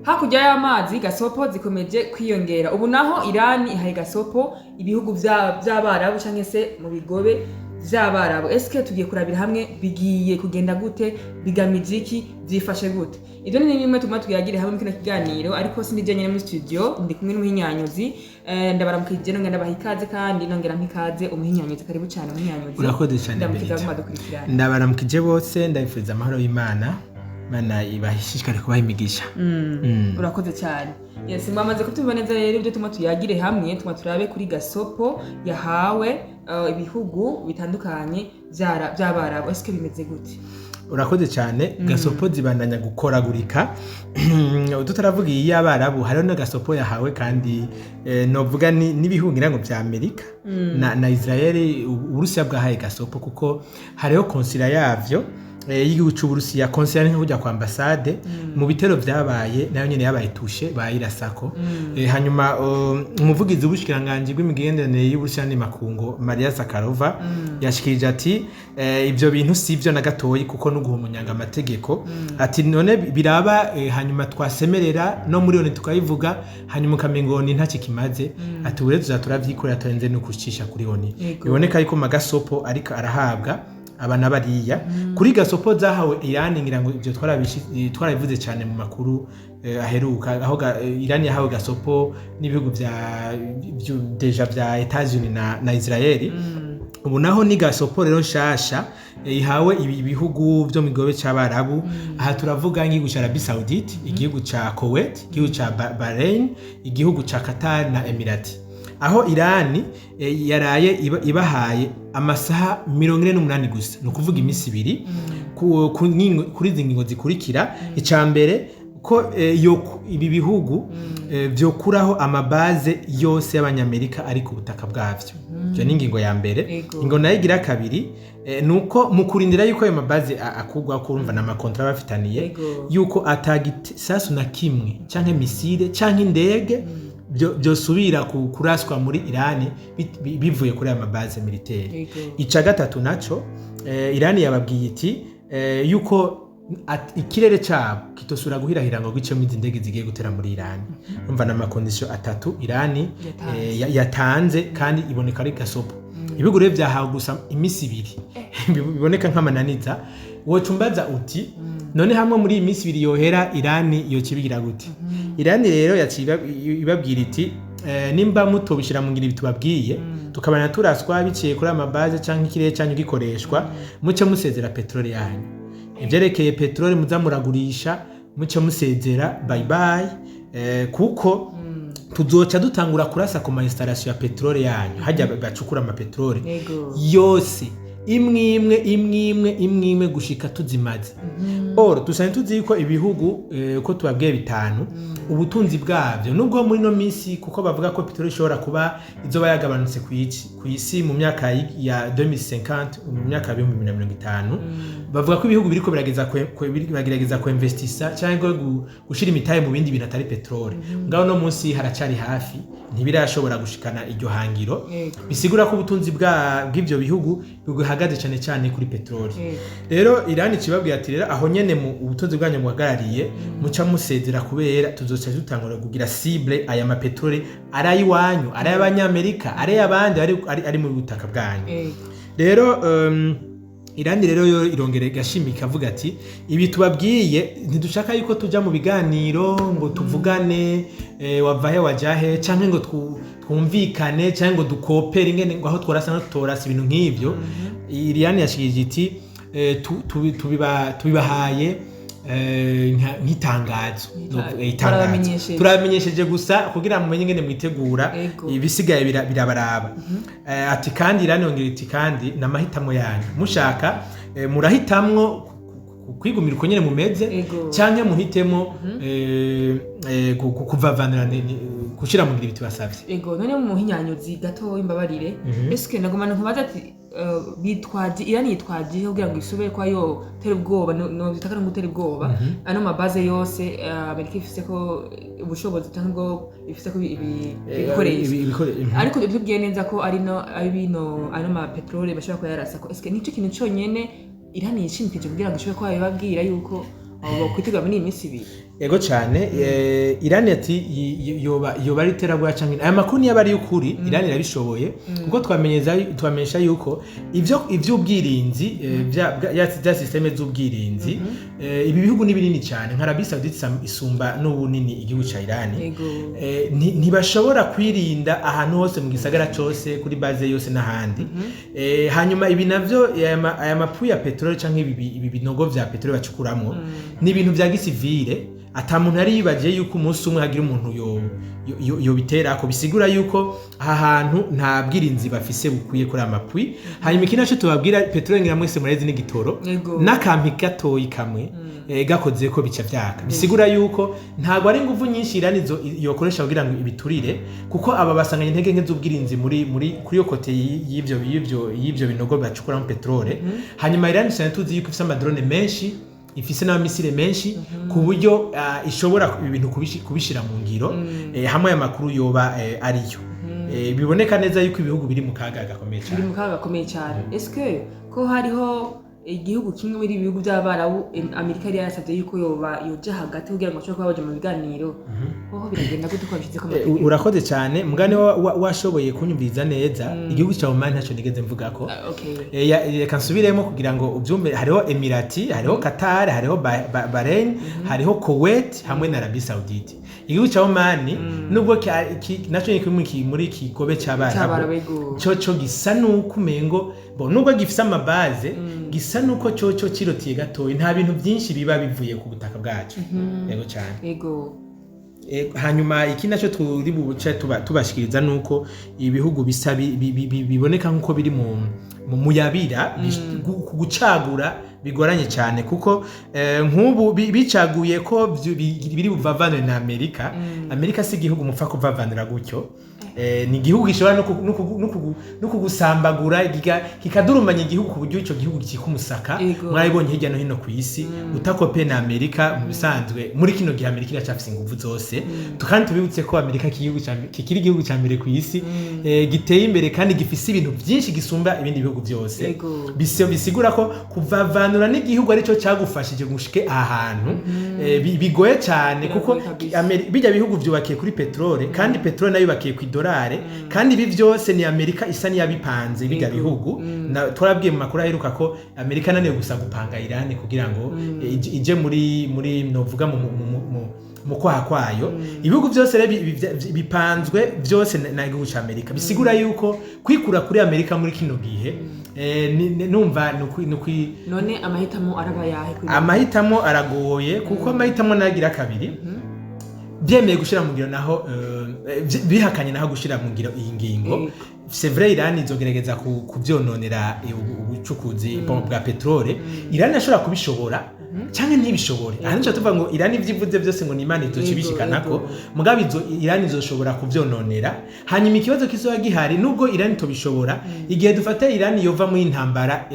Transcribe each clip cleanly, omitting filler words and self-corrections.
Hakurya y'amazi, gasopo zikomeje kwiyongera. Ubu naho Irani ihaye gasopo ibihugu vy'Abarabu canke se mu bigobe vy'Abarabu. Eske tugiye kurabira hamwe bigiye kugenda gute, bigamije iki, vyifashe gute? Ivyo ni bimwe tuguma tuyagire hamwe muri kino kiganiro, ariko sindi jenyene muri studio, ndi kumwe n'umuhinyanyuzi. Ndabaramukije, nongera ndabaha ikaze, kandi nongera mpa ikaze umuhinyanyuzi. Karibu cyane, umuhinyanyuzi. Urakoze cyane, Ndamukiza. Benita. Aguma dukurikirana. Ndabaramukije bose, ndabifuriza amahoro y'Imana. Imana ibashishikare kubaha imigisha. Urakoze cyane. Yes, mwamaze kutumva neza rero ibyo tuma tuyagire hamwe, tuma turabe kuri gasopo yahawe ibihugu bitandukanye vy'Abarabu. Eske bimeze gute? Urakoze cyane. Gasopo zibandanya gukoragurika. Tutaravuga iyi y'Abarabu, hariho n'agasopo yahawe kandi novuga n'ibihugu ngira ngo vya Amerika na Israel. Uburusiya bwahaye gasopo kuko hariho consulat yavyo y'igihugu c'Uburusiya. Consulat ni nko kujya kwa ambasade. Mu bitero vyabaye, nayo nyene yabaye touchée, bayirasako. Hanyuma umuvugizi w'ubushikiranganji bw'imigenderanire y'Uburusiya n'Imakungu, Maria Zakharova, yashikirije ati ivyo bintu si vyo na gatoyi, kuko no guhumunyanga amategeko. Ati none biraba, hanyuma twasemerera no muri ONU tukayivuga, hanyuma ukamengo ni ntacyo kimaze. Ati ubu rero tuza turavyikorera, turenze no kucisha kuri ONU. Biboneka yuko magasopo ariko arahabwa aba na bariya. Kuri gasopo zahawe Irani, ngira ngo ibyo twarabivuze cyane mu makuru aheruka, aho Irani yahawe gasopo n'ibihugu vya déjà vya Etats-Unis na Israel. Ubu naho ni gasopo rero nshasha ihawe ibi bihugu byo mu gigobe c'Abarabu. Aha turavuga nk'igihugu ca Arabie Saoudite, igihugu ca Kuwait, igihugu ca Bahrain, igihugu ca Qatar na Emirati, aho Irani yaraye ibahaye amasaha 48 gusa, ni ukuvuga iminsi 2, kuri izi ngingo zikurikira. Icya mbere, ko ibi bihugu vyokuraho ama bases yose y'Abanyamerika ari ku butaka bwavyo. Iyo ni ingingo ya mbere. Ingingo nayo igira kabiri, ni uko mu kurindira yuko ayo ma bases akugwa, ko urumva n'ama contrats bafitaniye, yuko atagisasu na kimwe canke missile canke indege byosubira kuraswa muri Irani bivuye kuri aya ma bases militaires. Ica gatatu naco, Irani yababwiye iti yuko ikirere cabo kitosubira guhirahira ngo gicemo izi ndege zigiye gutera muri Irani. Urumva ni ama conditions atatu Irani Yatanze. Yatanze, kandi iboneka ari gasopo. Ibihugu rero vyahawe gusa iminsi 2, biboneka nk'amananiza. Wocumbaza uti none hamwe muri iyi minsi 2 yohera, Irani yoca ibigira gute? Irani rero yaciye ibabwira iti nimba mutobishira mu ngiro ibi tubabwiye, tukabana turaswa biciye kuri ama bases canke ikirere canyu gikoreshwa, muce musezera peteroli yanyu. Ivyerekeye peteroli muza muragurisha, muce musezera, bye bye, kuko tuzoca dutangura kurasa ku ma installations ya peteroli yanyu, hajya bacukura amapeteroli yose, imwe imwe, imwe imwe, imwe imwe, gushika tuzimaze. Or dusanzwe tuzi yuko ibihugu ko tubabwiye bitanu, ubutunzi bwabyo, nubwo muri no minsi kuko bavuga ko peteroli ishobora kuba izoba yagabanutse ku isi mu myaka ya 2050, mu myaka ya 2050, bavuga ko ibihugu biriko biragerageza kuinvestisa cyangwa gushira imitahe mu bindi bintu atari peteroli. Ngaho no munsi haracari hafi, ntibirashobora gushikana iryo hangiro. Bisigura ko ubutunzi bw'ivyo bihugu buhagaze cyane cyane kuri peteroli. Rero Irani kibabwira ati rero aho nyene mu ubutunzi bwanyu muhagarariye, muca musezera, kubera tuzoca dutangura kugira cible aya mapetroli, ari ay'iwanyu, ari ay'Abanyamerika, ari ay'abandi ari mu butaka bwanyu. Rero Irani rero yo irongera igashimika, ikavuga ati ibi tubabwiye, ntidushaka yuko tuja mu biganiro ngo tuvugane wavahe wajahe, canke ngo twumvikane, canke ngo dukopere ingene ngo aho tworasa no tutorasa, ibintu nk'ivyo. Irani yashikirije iti tubibahaye nk'itangazo. Itangazo. Turabamenyesheje. Turabamenyesheje gusa kugira mumenye ingene mwitegura, ibisigaye birabaraba. Ati kandi Irani yongera iti kandi n'amahitamo yanyu, mushaka murahitamwo kwigumira uko nyene mumeze, canke muhitemo kuvavanira gushira mu ngiro ibiti basavye. Ego, none mu muhinyanyuzi gato, imbabarire, eske nagomba nkubaza ati bitwaje, Irani yitwaje iki kugira ngo isubire kwa yo tera ubwoba, no bitaka no gutera ubwoba ano ma bases yose Amerika ifise ko ubushobozi cyangwa bwo ifise ko ibikoresho? Ariko tubwiye neza ko ari no ari bino ano ma petrole bashobora kuyarasa ko, eske nico kintu conyene Irani yishimikije kugira ngo ishobore kuba yababwira yuko abo bakwitegura muri iyi minsi 2? Ego cyane. Irani ati yoba ari iterabwoba canke aya makuru niyo aba ari ukuri, Irani irabishoboye, kuko twamenyesha yuko ivyo ivy'ubwirinzi, bya système z'ubwirinzi, ibi bihugu ni binini cyane. Nka Arabie Saoudite isumba n'ubunini igihugu ca Irani. Ntibashobora kwirinda ahantu hose mu gisagara cose, kuri base yose n'ahandi. Hanyuma ibi navyo, aya ma puits ya peteroli canke ibi binogo vya peteroli bacukuramwo, ni ibintu vya gisivile, ata muntu yari yibagiye yuko umunsi umwe hagira umuntu yobiterako. Bisigura yuko aha hantu nta bwirinzi bafise bukwiye kuri aya ma puits. Hanyuma ikindi naco tubabwira, peteroli ngira mwese murazi n'igitoro, n'akampi gatoyi kamwe gakoze ko bica vyaka. Bisigura yuko ntabwo ari ingufu nyinshi Irani yokoresha kugira ngo ibiturire, kuko aba basanganye intege nke z'ubwirinzi muri kuri iyo côté y'ivyo binogo bacukuramo peterole. Hanyuma Irani cyane tuzi yuko ifise ama drones menshi, ifise n'ama missiles menshi, ku buryo ishobora ibi bintu kubishira mu ngiro. Hamwe aya makuru yoba ariyo, biboneka neza yuko ibihugu biri mu kaga gakomeye Biri cyane. mu kaga gakomeye cyane. Eske ko hariho igihugu kimwe muri ibi bihugu by'Abarabu, Amerika yari yarasabye yuko yoba yoja hagati kugira ngo bashobore kuba baja mu biganiro, hoho biragenda gute ko babishizeko amategeko? Urakoze cyane. Mugani washoboye kunyumviriza neza, igihugu cya Oman ntacyo nigeze mvuga ko. Ah, okay. Reka nsubiremo kugira ngo ubyumve. Hariho Emirati, hariho Qatar, hariho Bahrain, hariho Kuwait hamwe na Arabie Saoudite. Igihugu cya Oman, nubwo nacyo ni kimwe muri kigobe cy'Abarabu, cy'Abarabu, cyo gisa nuko umengo bo, nubwo gifise ama bases, gisa nuko cyo kirotiye gatoyi, nta bintu byinshi biba bivuye ku butaka bwacu. Yego cyane. Hanyuma iki nacyo turi buce tubashikiriza nuko ibihugu bisa biboneka nkuko biri mu muyabira, gucagura bigoranye cyane, kuko nk'ubu bicaguye ko biri buvavanure na Amerika. Amerika si igihugu mupfa kuvavanura gutyo. Ni igihugu gishobora no kugusambagura, kikadurumanya igihugu ku buryo ico gihugu gicika umusaka. Mwarabibonye hirya no hino ku isi. Utakope na Amerika mu bisanzwe, muri kino gihe Amerika iracafise inguvu zose. Kandi tubibutse ko Amerika kikiri igihugu ca mbere ku isi, giteye imbere kandi gifise ibintu byinshi gisumba ibindi bihugu byose. Bisigura ko kuvavanura n'igihugu aricyo cyagufashije gushike aha hantu, bigoye cyane, kuko Biragoye kabisa. Bijya bihugu byubakiye kuri peterole, kandi peterole nayo yubakiye ku idolare, kandi ibi byose ni Amerika isa n'iyabipanze bijya bihugu. Twarabwiye mu makuru aheruka ko Amerika ananiwe gusa gupanga Irani kugira ngo ije muri novuga mu kwaha kwayo. Ibihugu byose rero bipanzwe byose na igihugu cya Amerika. Bisigura yuko kwikura kuri Amerika muri kino gihe, numva ni None amahitamo araba yahe kuri Amahitamo aragoye, kuko amahitamo nagira kabiri: byemeye gushyira mu ngiro naho, bihakanye naho gushyira mu ngiro iyi ngingo, c'est vrai, Iran izogerageza kuvyononera ubucukuzi bwa peterole. Iran ashobora kubishobora cyangwa ntibishobore. Aha nico tuvuga ngo Iran ivyo ivuze byose ngo ni Imana izoca ibishikanako. Mugabo Iran izoshobora kuvyononera. Hanyuma ikibazo kizoba gihari, nubwo Iran itobishobora, igihe dufata Iran yova mu intambara,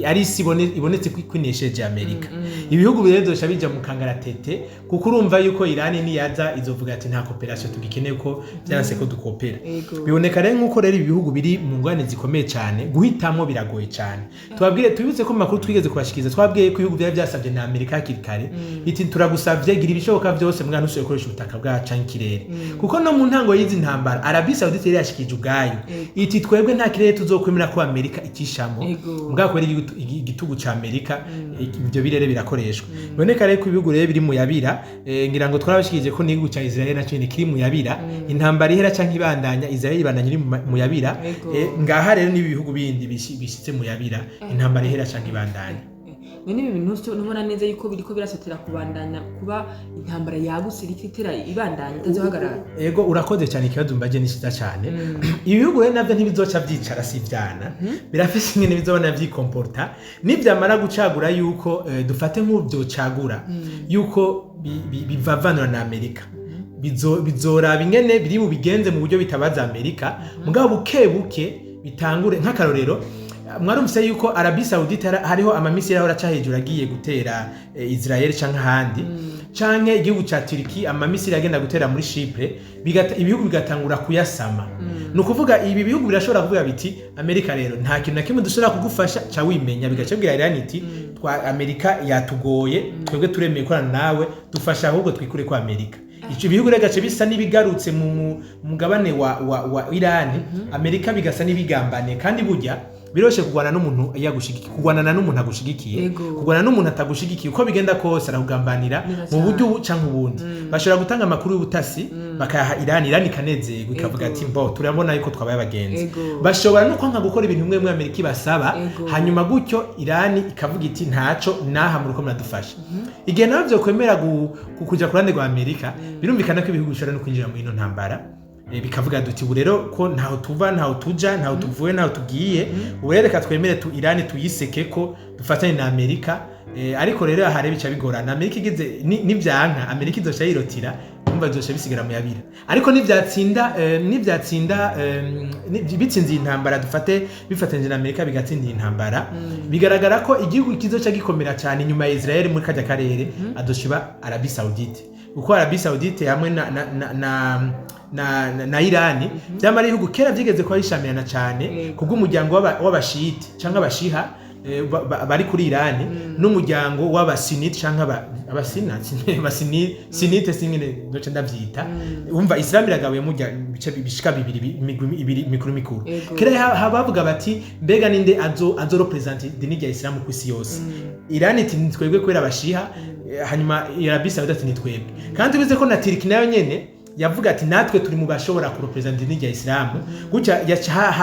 ari isi ibonetse kwinesheje Amerika, ibihugu rero bizoca bija mu kangaratete, kuko urumva yuko Iran niyaza izovuga ati nta coopération tugikeneye, ko byanse ko dukopera. Biboneka rero nk'uko rero ibihugu biri mu ngorane zikomeye cyane, guhitamo biragoye cyane. Tubabwire, tubibutse ko mu makuru twigeze kubashikiriza twabwiye ko ibihugu byari byasabye na Amerika hakiri kare biti: "Turagusabye, gira ibishoboka byose mwana ushoboye gukoresha ubutaka bwacu canke ikirere." Kuko no mu ntango y'izi ntambara Arabie Saoudite yari yashikije ubwayo iti: "Twebwe nta kirere tuzokwemera ko Amerika ikishamo." Mugabo kubera igitugu ca Amerika, ibyo birere birakoreshwa. Biboneka rero ko ibihugu rero biri mu yabira. Ngira ngo twarabashikirije ko n'igihugu ca Israel naco nyene kiri mu yabira. Intambara ihera canke ibandanya, Israel ibandanya iri mu yabira. Ngaha rero n'ibi bihugu bindi bishitse mu yabira, intambara ihera canke ibandanya. None ibi bintu ntubona neza yuko biriko birasotera kubandanya kuba intambara yagutse, iriko itera ibandanya itazohagarara? Ego, urakoze cyane. Ikibazo mbaje ni cyiza cyane. Ibihugu rero navyo ntibizoca vyicara, si ivyana, birafise ingene bizobona vyikomporta nivyamara gucagura yuko, dufate nk'uvyocagura yuko bivavanura na Amerika, bizoraba ingene biri bubigenze mu buryo bitabaza Amerika, mugabo buke buke bitangure. Nk'akarorero, mwarumvise yuko Arabie Saoudite hariho ama missiles ahora aca hejuru agiye gutera Israel canke ahandi. Canke igihugu ca Turki, amamisiri agenda gutera muri Chypre, ibihugu bigatangura kuyasama. Ni ukuvuga ibi bihugu birashobora kuvuga biti: "Amerika rero nta kintu na kimwe dushobora kugufasha, ca wimenya." Bigaca bibwira Iran iti: "Twa Amerika yatugoye, twebwe turemeye gukorana nawe, dufasha ahubwo twikure ko Amerika." Ico bihugu rero gace bisa n'ibigarutse mu mugabane wa Iran, Amerika bigasa n'ibigambane. Kandi burya biroshe kurwana n'umuntu yagushigikiye, kurwanana n'umuntu agushigikiye. Kurwana n'umuntu atagushigikiye, uko bigenda kose arakugambanira. Neza mu buryo cane. ubu canke ubundi. Bashobora gutanga amakuru y'ubutasi bakayaha Iran, Iran ikanezerwa, ikavuga ati: "Mbo turabona yuko twabaye abagenzi." Bashobora no kwanka gukora ibintu bimwe bimwe Amerika ibasaba, hanyuma gutyo Iran ikavuga iti: "Ntaco naha muriko muradufasha." Igihe nawe vyokwemera kuja ku ruhande rwa Amerika, birumvikana ko ibihugu bishobora no kwinjira muri ino ntambara. Bikavuga duti: "Ubu rero ko ntaho tuva, ntaho tuja, ntaho tuvuye, ntaho tugiye, ubu rero reka twemere tu Iran tuyiseke ko dufatanye na Amerika." Ariko rero aha rero bica bigorana. Amerika igeze nivyanka, Amerika izoca yirotira, umva bizoca bisigara mu yabira. Ariko nivyatsinda, nivyatsinda, bitsinze iyi ntambara, dufate bifatanyije na Amerika bigatsinda iyi ntambara, bigaragara ko igihugu kizoca gikomera cyane inyuma ya Israel muri kajya karere adoshiba Arabie Saoudite, kuko Arabie Saoudite hamwe na Irani byamara ibihugu kera vyigeze kuba bishamirana cyane, kubw'umuryango w'abashiyite cyangwa abashiha bari kuri Irani, n'umuryango w'abasinite cyangwa abasina sinite, singene ndoce ndavyita. Umva, Islam iragabuye mujya ibice bishika bibiri, imigwi ibiri mikuru mikuru. Kera bavuga bati: "Mbega ninde azo represent idini rya Islam ku isi yose?" Irani iti: "Ni twebwe kubera abashiha." Hanyuma Arabie Saoudite ati: "Ni twebwe." Kandi bize ko na Turki nayo nyene yavuga ati: "Natwe turi mu bashobora kurepresenta idini rya Isilamu." Gutya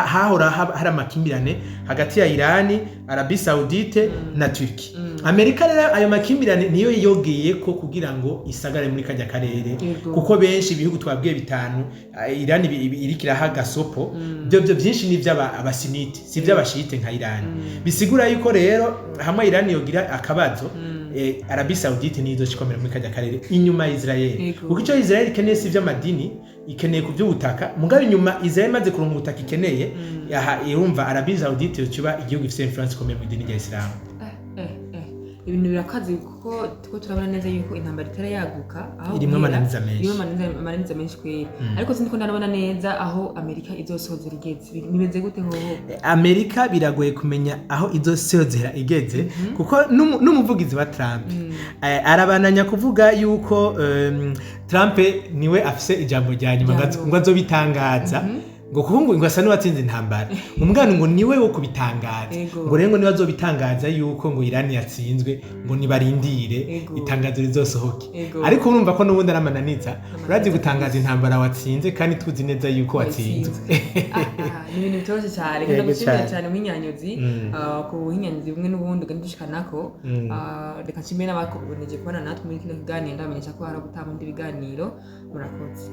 hahora hari amakimbirane hagati ya Irani, Arabie Saoudite na Turki. Amerika rero ayo makimbirane niyo yogeye ko kugira ngo isagare muri kajya karere, kuko benshi ibihugu twabwiye bitanu, Irani iriko iraha gasopo, byo byinshi ni iby'abasinite, si iby'abashite nka Irani. Bisigura yuko rero hamwe Irani yogira akabazo, Arabie Saoudite niyo izoca ikomera muri kajya karere inyuma ya Israel, kuko icyo Israel ikeneye si iby'amadini, ikeneye ku by'ubutaka. Mugabo inyuma Israel imaze kuronka ubutaka ikeneye, aha irumva Arabie Saoudite yoca igihugu gifite influence ikomeye mu idini rya Islam. Ibintu birakaze, kuko tuko turabona neza yuko intambara itara yaguka aho Irimwo guhera, amananiza menshi. Irimwo amananiza menshi kwera. Ariko sindiko ndabona neza aho Amerika izosozera igeze. Bimeze gute hoho? Amerika biragoye kumenya aho izosozera igeze, kuko n'umuvugizi wa Trump arabananya kuvuga yuko Trump niwe afise ijambo rya nyuma, Rya nyuma. ngo azobitangaza, ngo kuko ngo asa n'uwatsinze intambara umwana, ngo niwe wo kubitangaza. Ngo rero ngo niwe azobitangaza yuko ngo Irani yatsinzwe, ngo nibarindire itangazo rizosohoke. Ariko urumva ko n'ubundi aramananiza. Urazi gutangaza intambara watsinze kandi tuzi neza yuko watsinzwe? Ah, ni ibintu bitoroshye cyane. Yego Reka ndagushimire cane. cyane muhinyanyuzi, ku buhinyanyuzi bumwe n'ubundi ugenda dushikanako. Reka nshimire n'abakomeje kubana natwe muri kino kiganiro, ndabamenyesha ko hari ubutaha mu bindi biganiro. Murakoze.